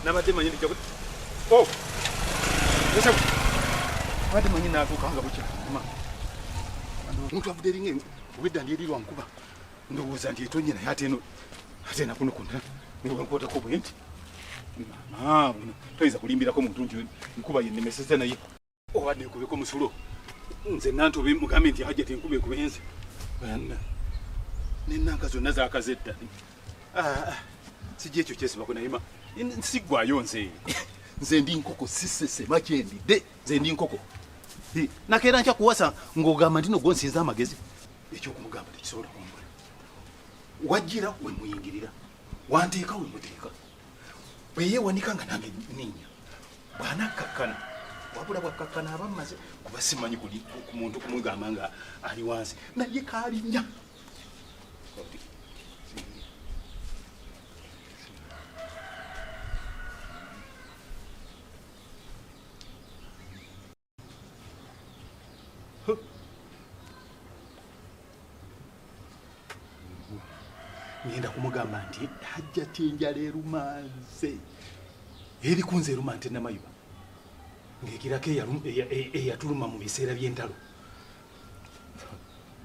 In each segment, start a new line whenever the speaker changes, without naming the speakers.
Nabadde manyi nti oh! Nabadde manyi naatuuka nga bukya. Omuntu avudde eringa obwedda ndi eri lwa nkuba. Ndowooza nti etonye naye ate eno ate nakuno kwonna newenkwatako bwe nti maama buno toyinza kulimbirako muntu nti nkuba yennemeseza naye obadde nkubeko musulo nze nantobe mugambe nti hajjati enkuba ekubenze nenanka zonna zakaze dda. Ah, ah, sijja ekyo kyesibako naye siggwayo nze nze ndi nkoko sisesema kyendidde nze ndi nkoko nakeera nkya kuwasa ng'ogamba nti nogwo nsinza amagezi ekyokumugamba tekisobola kumbula wajjira wemuyingirira wanteeka wemuteeka bweyewanika nga nange ninya bwanakkakkana wabula bwakkakkana aba mmaze kuba simanyi ku muntu kumugamba nga ali wansi naye kalinnya. Ngenda kumugamba nti hajjati enjala eruma nze eri kunze eruma nte namayuba ng'ekirako eyatuluma mu biseera by'entalo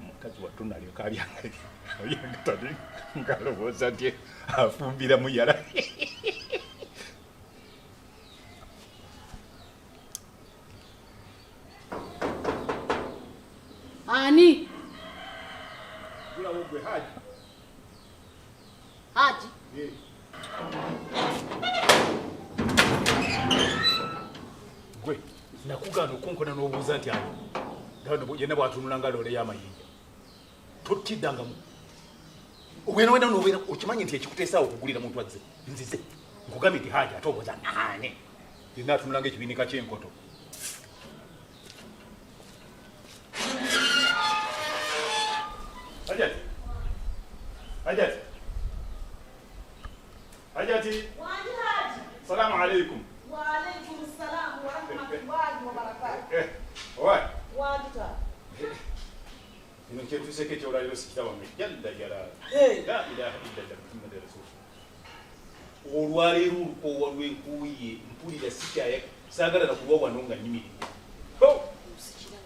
mukazi wattu nalyoka abyangatane ngalowooza nti afumbira muyala.
Ani?
Gulawo gwe Haji.
Haji?
Eh. Gwe nakugaana okunkona n'obuuza nti ani? Ndaba yenna bw'atunula nga loole y'amayinja. Totiddangamu. Ogenda wenda n'obeera okimanyi nti ekikuteesaawo okugulira muntu azze nzize nkugambye nti Haji ate obuuza ani? Yenna atunula ng'ekibinika ky'enkoto. Hajati. Hajati. Hajati.
Wangi Haji.
Salamu alaikum.
Wa alaikum salam wa rahmatullahi wa barakatuh.
Eh, owai.
Wangi ta.
Kino kyetuuseko ekyolwaliro sikiraba nga jalla jalala.
Hey.
La ilaha illallah Muhammad rasul. Olwaleero olukoowa lwenkuuye mpulira sikyaya saagala na kuba wano nga nyimiridde.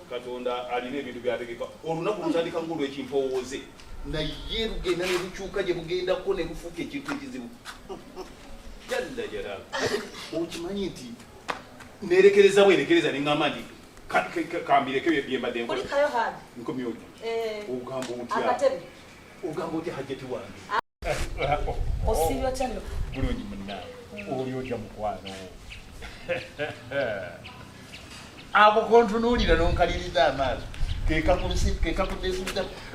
Katonda alina ebintu byategeka. Olunaku lutandika ng'olw'ekimpowooze naye lugenda ne lukyuka gye bugendako ne lufuuka ekintu ekizibu. Jalla jalala. Okimanyi nti neerekereza bwerekereza ne ŋŋamba nti kambireke bye mbadde nkola.
Kulikayo Haji.
Nkomyewo.
Eh.
Ogamba otya?
Akatebe.
Ogamba otya Hajjati wange?
Osiibye otya nno?
Bulungi munnange. Oli otya mukwano?
Ako kontunuulira n'onkaliriza amaaso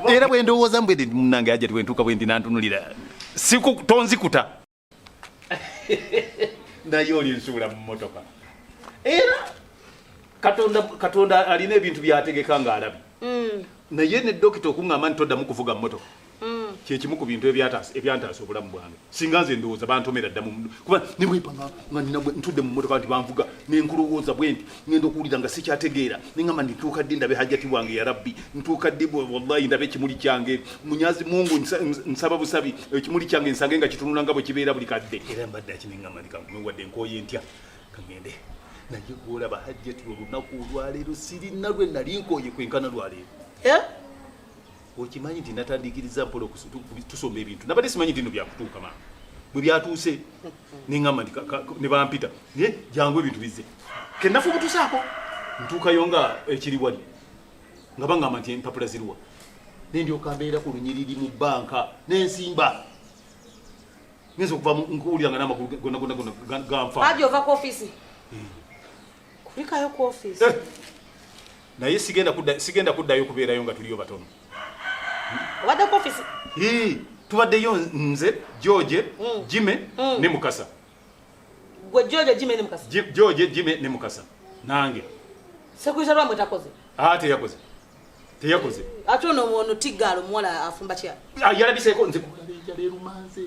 era bwe ndowooza mbwe munnange Hajjati bwe ntuuka bwe ndi nantunulira tonzikuta naye oli nsuula mu mmotoka era Katonda Katonda alina ebintu by'ategeka ng'alabye naye ne dokita okuŋŋamba nti toddamu kuvuga mmotoka kyekimu ku bintu ebyantaasa obulamu bwange. Singa nze ndowooza bantomera dda kuba ne bwemba nga nina ntudde mu mmotoka nti banvuga ne nkulowooza bwe nti ngenda okuwulira nga sikyategeera ne ŋŋamba nti ntuuka ddi ndabe hajjati wange ya rabbi ntuuka ddi wallahi ndabe ekimuli kyange munyazi mungu nsaba busabi ekimuli kyange nsange nga kitunula nga bwe kibeera buli kadde era mbadde aki ne ŋŋamba nti kangume wadde nkooye ntya kangende naye gwolaba hajjati olunaku olwaleero sirina lwe nali nkooye kwenkana lwaleero.
Eh?
Okimanyi nti natandikiriza mpola tusoma ebintu nabadde simanyi nti no byakutuuka maama bwe byatuuse neŋŋamba nti ne bampita naye jangu ebintu bizze kenafubutusaako ntuukayo nga ekiri wali nga baŋŋamba nti empapula ziruwa nendyoka mbeera ku lunyiriri mu bbanka nensimba ngenza okuva nkuwulira nga n'amagulu gonna gonna gonna ganfa.
Haji ova ku ofiisi? Kulikayo ku ofiisi.
Naye sigenda kuddayo kubeerayo nga tuliyo batono.
Obadde ku ofiisi?
Tubaddeyo nze George, Jimmy ne Mukasa.
Gwe George, Jimmy ne Mukasa?
George, Jimmy ne Mukasa nange.
Sekuliza lwamwe takoze?
Teyakoze. Teyakoze.
Ate ono ono Tigaalo omuwala afumba kya?
Yalabiseeko nze kulaba enjala erumanze.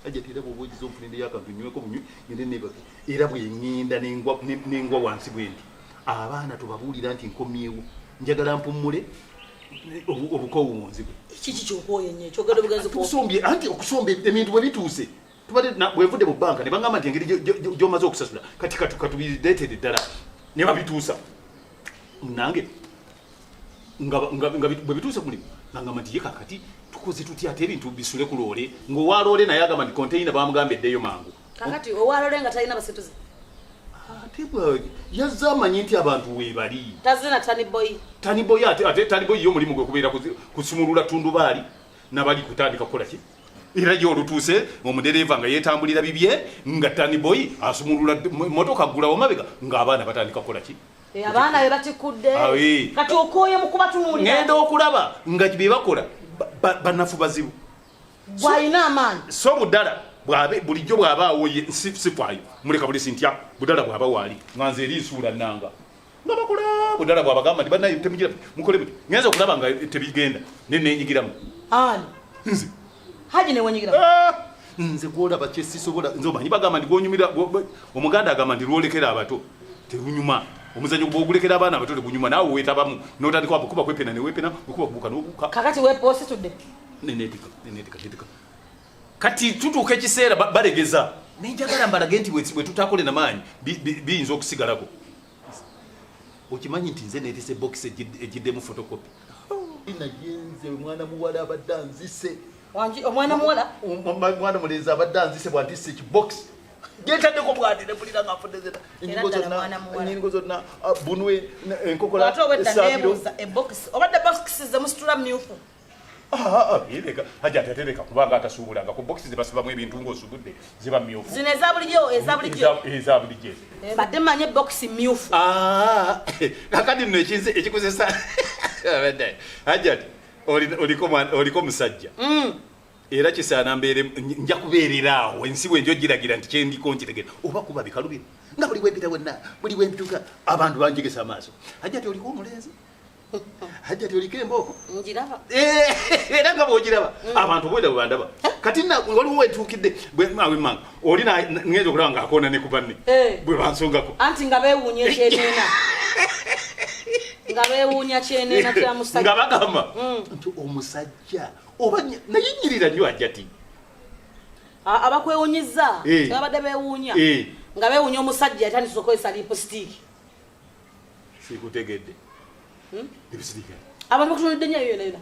Hajjati era bw'oba ogize onfuniddeyo akantu nyweko bunywi ngende neebake. Era bwe ŋŋenda nengwa wansi bwe nti abaana tubabuulira nti nkomyewo njagala mpummule obukoowu munzigwe.
Kiki ky'okooye ennyo ekyogedde obugenzi ku
Tusombye anti okusomba ebintu bwe bituuse. Tubadde bwevudde mu banka ne bagamba nti engeri gy'omaze okusasula kati katubireetere ddala ne babituusa. Nange nga bwe bituuse ku mulimu ngamba nti ye kakati tukoze tutya ate ebintu bisule ku loole, ng'owa loole naye agamba nti konteyina bamugamba eddeyo mangu.
Kakati owa loole nga talina basituzi.
Ate yazze amanyi nti abantu weebali.
Tazina taniboyi.
Taniboyi ate taniboyi ye omulimu gwe kubeera kusumulula tundubaali nabali kutandika kukola ki? Era ye olutuuse omudereeva nga yeetambulira bibye nga taniboyi asumulula mmotoka aggulawo mabega ng'abaana batandika kukola ki?
Abaana be batikudde. Kati okooye mu kubatunuulira.
Ngenda okulaba nga bye bakola banafu bazibu.
Bw'alina amaanyi.
So Budala bulijjo bw'abaawo ye sifaayo muleka bulesi ntya Budala bw'aba waali nga nze eri nsuula nnanga. Nga bakola Budala bw'abagamba nti bannaye temugira mukole buti. Ngenza okulaba nga tebigenda ne neenyigiramu.
Ani?
Nze.
Haji ne wenyigiramu.
Nze gw'olaba kye sisobola nze omanyi bagamba nti gw'onyumira Omuganda agamba nti lwolekera abato terunyuma. Omuzannyo bw'ogulekera abaana abato tegunyuma naawe weetabamu n'otandika kuba kwepena ne weepena okuba kubuuka n'obuuka.
Kakati weepositudde.
Neneetika. Kati tutuuka ekiseera balegeza. Nenjagala mbalage nti bwe tutaakole na maanyi biyinza okusigalako. Okimanyi nti nze neetise bokisi egiddemu photocopy. Naye nze mwana muwala abadde anzise.
Wangi omwana muwala?
Omwana mulenzi abadde anzise bw'antisse ekibokisi. Ngeetaddeko bw'ati ne mpulira nga nfudde zena. Ennyingo zonna bunwe enkokola
Ate obwedda neebuuza ebokisi. Obadde bokisi ze musitula myufu.
Hajja ate atereka kubanga atasuubulanga ku bokisi ze basibamu ebintu ng'osubudde ziba myufu.
Zino eza bulijjo eza bulijjo.
Eza bulijjo.
Mbadde mmanyi ebokisi myufu.
Kakati nno ekinze ekikozesa Hajja ati oliko musajja. Era kisaana mbeere nja kubeerera awo ensi bwe njo giragira nti kyendiko nkitegera oba kuba bikalubira nga buli wempita wonna buli wempituka abantu banjegesa amaaso. Hajja ati oliko omulenzi. Hajja ati oliko embooko.
Njiraba.
Era nga bw'ogiraba abantu bweda bwe bandaba. Kati waliwo wetuukidde awe mmange oli ngenda okulaba ng'akoona ne ku banne bwe bansongako.
Anti nga beewuunya ekyeneena. Nga beewuunya kyeneena kya musajja.
Nga bagamba nti omusajja oba naye nnyirira nnyo Hajja ati.
Abakwewuunyizza babadde beewuunya. Nga beewuunya omusajja yatandise okukozesa lipstick.
Sikutegedde. Lipstick.
Abantu bakutunudde nnyo eyo yonna.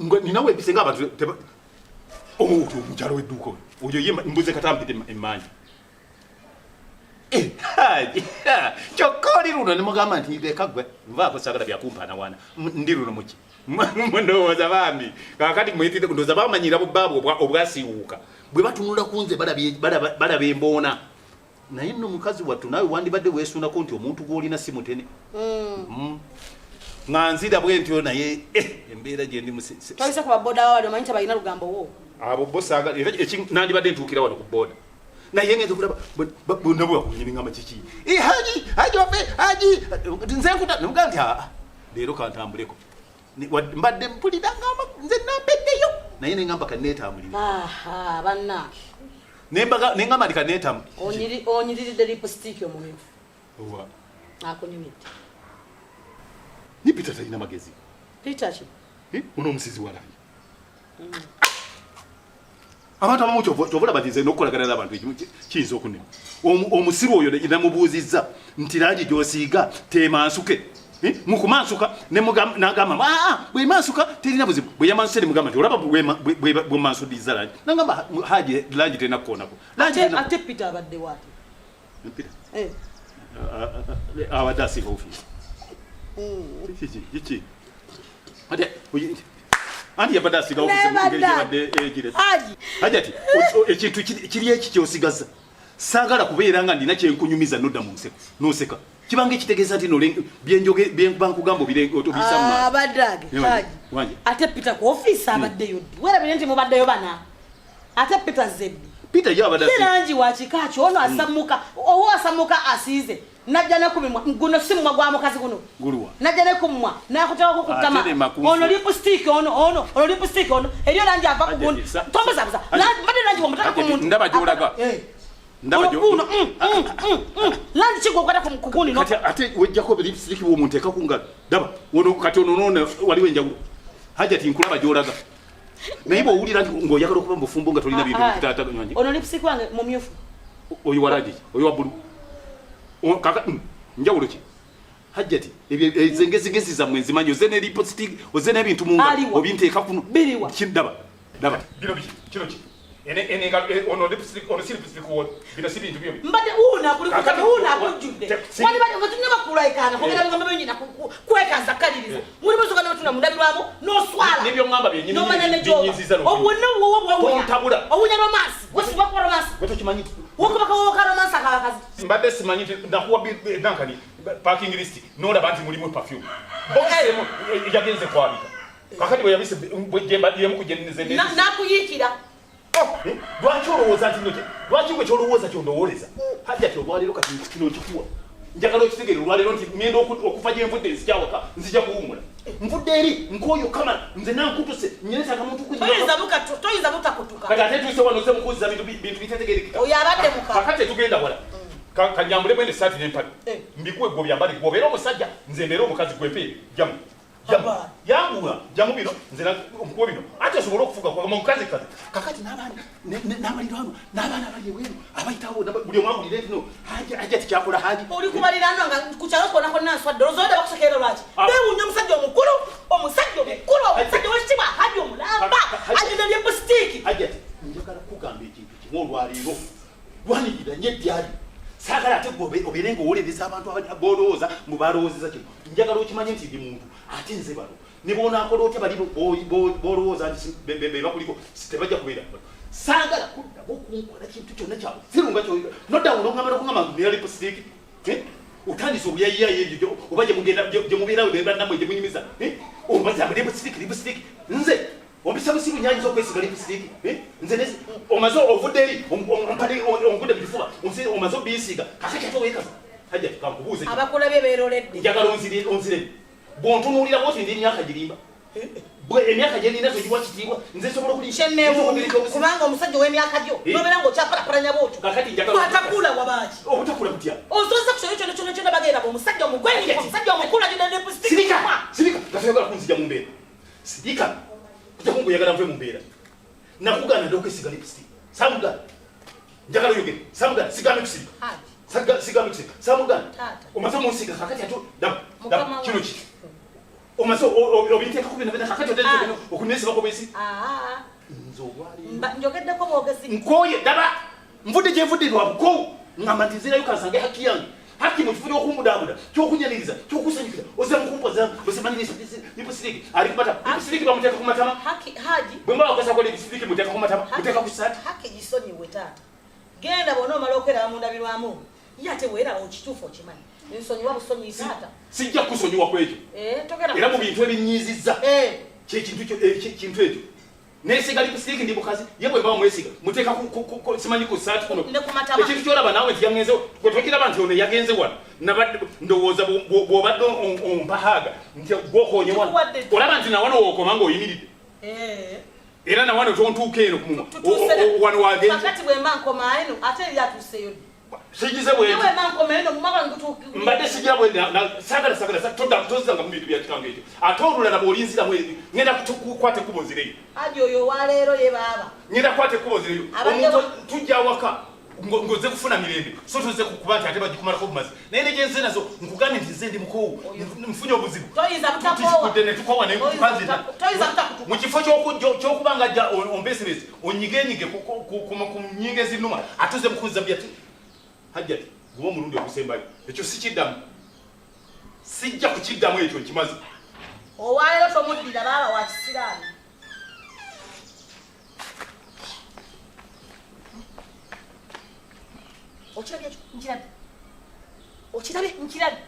Nga nina weepise ng'abantu omukyalo w'edduuka oyo ye mbuze katampite emmanja. Kyokka oli luno ne mugamba nti leka ggwe nvaako saagala byakumpaanawaana ndi luno muki. Ndowooza bambi kaakati muyitire ndowooza bamanyira bubbaabwe obwasiiwuuka bwe batunula ku nze balaba emboona. Naye nno mukazi wattu naawe wandibadde weesuunako nti omuntu gw'olina si mutene. Nga nzira bwe ntyo naye embeera gye ndimu
Tolisa ku baboda wali omanyi tebalina lugambo wo.
Abo bo saagala era nandibadde ntuukira wano ku boda. Naye ngenda okulaba bonna bwe bakunyini ngamba kiki. Haji, Haji waffe, Haji, nze nkuta, ne mugamba nti aa, leero kantambuleko. Mbadde mpulira ngamba nze nampeddeyo. Naye ne ngamba kanneetambulire.
Aha, bannange.
Ne ngamba nti kanneetambulire.
Onyiriridde lipstick omumyufu.
Owa.
Akunyumidde.
Ni Peter talina magezi.
Peter ki?
Ono omusizi wa langi. Abantu abamu kyova olaba nti nze n'okukolagana n'abantu ekimu kiyinza okunnema. Omusiru oyo namubuuzizza nti langi gy'osiiga teemansuke. Mu kumansuka ne n'agamba, bw'emansuka terina buzibu. Bwe yamansuse ne mugamba nti olaba bw'emansudizza langi. N'agamba, Haji, langi terina kukoonako. Langi terina
Ate Peter abadde waati?
Peter? Abadde asiiga ofiisi. Kiki? Ate, anti yabadde asiiga ofiisi mu ngeri gy'ebadde egira.
Haji.
Haji ati, ekintu kiri eki ky'osigaza. Saagala kubeera nga ndina kye nkunyumiza n'odda mu nseko, n'oseka. Kibanga ekitegeeza nti bye nkuba nkugamba otobiyisa mu maaso.
Abadde age, Haji.
Wange.
Ate Peter ku ofiisi abaddeyo ddi? Weerabire nti mubaddeyo bana. Ate Peter Zebbi.
Peter ye abadde
Ye
asiiga.
langi wa kika ki? Ono asammuka, owo asammuka asiize. Najja ne ku mimwa, guno si mumwa gwa mukazi guno.
Guluwa.
Najja ne ku mumwa, n'akuteekako ku ttama.
Ate ne makunfu.
Ono lipstick ono, ono, ono lipstick ono. Eriyo langi ava ku
Ajja
gundi.
sa-
Tombuzabuza.
Ajja.
Langi, mbadde langi bw'omutaka ku
Ajja,
muntu.
ndaba gy'olaga. Ndaba
Ono
gy'o-
guno, Langi ki gw'okwata ku gundi no?
Kati ate wejjako lipstick bw'omuntu teeka ku ngalo. Ndaba, ono kati ono noona waliwo enjawulo. Hajati nkulaba gy'olaga. Naye bw'owulira nti ng'oyagala okuba mu bufumbo nga tolina bintu bikutaataganya.
Ono lipstick wange mumyufu.
Oyo wa langi ki? Oyo wa bbulu. Kaka njawulo ki? Hajjati, ebyo ezo engezigezi zammwe nzimanyi, ozze ne lipstick, ozze n'ebintu mu ngalo,
Aliwa.
obinteeka kuno.
Biriwa.
Daba, daba. Bino biki? Kino ki? Ene ene engalo ono lipstick, ono si lipstick wo. Bino si bintu byo.
Mbadde wuuna akuli
Kakati-
wuuna akujjudde.
Wali
Wali bali nga tulina bakulaikaana kwogera bigambo byonyina kwekaza kaliriza. Muli musoka n'otuna mundabirwamu n'oswala.
N'ebyo ŋŋamba byennyini
N'omanya ne gy'oba.
binyiziza n'okunywa.
Obwo nno bwowo bw'owunya.
Tontabula.
Owunya romance. Wesiba kuba romance.
Gwe tokimanyi.
Wokuba kawowo ka romance akabakazi.
Mbadde simanyi nti nakuwa nankani parking list n'olaba nti mulimu perfume. Box emu yagenze kwabika. Kakati bwe yabise bwe jemba yemu ku gye nze
Nakuyiikira.
Lwaki olowooza nti nno lwaki gwe ky'olowooza ky'ondowooleza? Hajjati olwaleero kati kino nkikuwa. Njagala okitegeere olwaleero nti ŋŋenda okuva gye nvudde nzija awaka, nzija kuwummula. Nvudde eri nkooyo kama nze nankutuse nnyina muntu kunywa.
Toyinza butakutuka.
Kati ate tuuse wano ozze mukuuziza bintu bitetegerekeka.
Oyo abadde muka.
Kakati tetugenda wala. Kanyambulemu eno essaati n'empale. Mbikuwe gwe byambale gwe obeere omusajja nze mbeere omukazi gwe mpe jamu. Jamu. Yanguwa jamu bino nze nkuwe bino. Ate osobole okufuga kwa mukazi kazi. Kakati n'abaana n'abaliraano n'abaana abali ebweru abayitawo buli omu awulire nti no haji ati kyakola haji.
Oli ku baliraano nga ku kyalo kwonna kwonna nswadde olowooza bakusekerera lwaki? Beewuunya omusajja omukulu, omusajja omukulu, omusajja ow'ekitiibwa haji omulamba, haji ne lipstick.
Haji ati njagala kugamba ekintu kimu olwaleero. Lwanirira nnyo eddya lyo. Saagala ate gwe obeere ng'owolereza abantu b'olowooza mbu balowoozeza kino. Njagala okimanye nti ndi muntu ate nze balo. Ne bw'onaakola otya bali b'olowooza nti be bakuliko tebajja kubeera balo. Saagala kuddamu kunkola kintu kyonna kya busiru nga ky'oyiga. Nodda awo n'oŋŋamba n'okuŋŋamba nti nina lipstick. Otandise obuyayiyayi ebyo oba gye mugenda gye mubeera be bannammwe gye munyumiza. Obaza lipstick, lipstick. Nze ompisa busiru nyanyiza okwesiga lipstick. Nze omaze ovudde eri ompale ongudde mu kifuba omaze obisiiga kakati ate weekaza. Hajjati kankubuuze.
Abakulabye beeroledde.
Njagala onzire. Bw'ontunuulira bw'oti ndi emyaka girimba. Bwe emyaka gye nnina togiwa kitiibwa nze nsobola
Kyenneewuunya kubanga omusajja ow'emyaka gyo n'obeera ng'okyapalapalanya bw'otyo.
Kakati njagala
Bw'atakula wabaaki?
Obutakula butya?
Osoose ku kyonna kyonna kyonna kyonna bagenda bo omusajja omugwenyifu, omusajja omukulu agenda ne lipstick.
Sirika! Sirika! Nga toyagala kunzija mu mbeera. Sirika! Kujjako ng'oyagala nve mu mbeera. Nakugaana dda okwesiga lipstick. Saamugaana. Njagala oyogere. Saamugaana. Sigambe kusirika. Sigambe kusirika. Saamugaana. Omaze omunsiiga kakati ate daba. Kino ki? Omaze obiteeka ku bino bino kakati ate okuneesibako bwesi. Nze olwaleero.
Njogeddeko bwogezi.
Nkooye daba. Nvudde gye nvudde lwa bukoowu. Ngamba nti nzirayo kansange haki yange. Haki mu kifo ky'okumbudaabuda, ky'okunyaniriza, ky'okusanyukira. Ozze mukumpoza, osemanyi lipstick. Ali ku matama. Lipstick bamuteeka ku matama.
Haki haji.
Bwe mba bakozesa ko lipstick muteeka ku matama, muteeka ku ssaati.
Haki gisonyiwe taata. Genda bw'onoomala okweraba mu ndabirwamu. Ye ate weeraba ekituufu okimanyi. Nsonyiwa busonyiyi taata.
Sijja kukusonyiwa ku ekyo. Era mu bintu ebinnyiizizza. Kye kintu ekyo. Neesiga lipstick ndi mukazi, ye bwe mba mwesiga, muteeka ku simanyi ku ssaati kuno. Ekintu ky'olaba naawe nti yaŋŋenze, gwe tokiraba nti ono yagenze wano. Nabadde ndowooza bw'obadde ompahaaga nti gw'okoonye wano. Olaba nti na wano w'okoma ng'oyimiridde. Era na wano tontuuka eno ku mumwa. Wano wagenze.
Kakati bwe mba nkoma eno, ate eri atuuseeyo ddi?
Sigize bwe
nti.
Mbadde sigira bwe saagala saagala tozanga mu bintu bya kitange ekyo. Ate olulala bw'olinziramu ngenda kukwata ekkubo nzireyo.
Haji oyo owaleero ye baaba.
Ngenda kukwata ekkubo nzireyo. Omuntu tujja awaka ng'ozze kufuna mirembe so tozze kuba nti ate bagikumalako bumazi. Naye ne gye nze nazo nkugambye nti nze ndi mukoowu nfunye obuzibu.
Toyinza butakoowa.
Tukudde ne tukoowa ne nkukazi. Mu kifo ky'okuba nga ajja ombeesebeese onyigenyige ku nnyingo ezinnuma ate ozze mukunziza bya Hajjati guba omulundi ogusembayo ekyo sikiddamu. Sijja kukiddamu ekyo nkimaze.
Owaleero tomuddira baaba wa kisiraani. Okirabye ekyo?
Nkirabye.
Okirabye?
Nkirabye.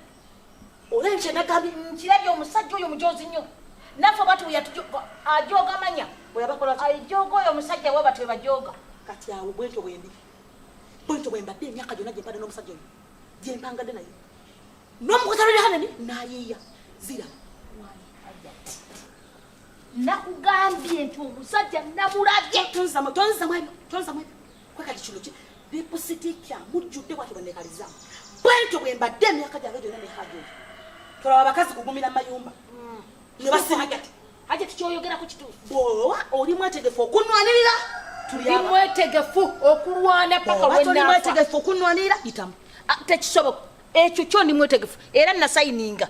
Olabye kye nagambye?
Nkirabye omusajja oyo mujozi nnyo. Naffe batu ajooga manya.
Bwe yabakola ki?
Ajooga oyo omusajja we batu bajooga.
Kati awo bwentyo bwendi. Bwentyo bwe mbadde emyaka gyonna gye mbadde n'omusajja oyo. Gye mpangadde naye. N'omukozi already haneni n'ayiiya. Zira.
Nakugambye nti omusajja namulabye.
Tonzamu ebyo, tonzamu ebyo. Kwe kati kino ki lipstick amujjudde bw'atyo bwe neekalizaamu. Bwentyo bwe mbadde emyaka gyange gyonna ne Haji oyo. Tolaba abakazi kugumira mu mayumba. Ne basirika.
Hajati kyoyogerako kituufu.
Bw'oba oli mwetegefu okunwanirira, tuli
Ndi
aba.
mwetegefu okulwana paka
Bw'oba toli
lwe naafa.
mwetegefu okunwanirira, yitamu.
Ah, tekisoboka. Ekyo kyo ndi mwetegefu era nasayininga.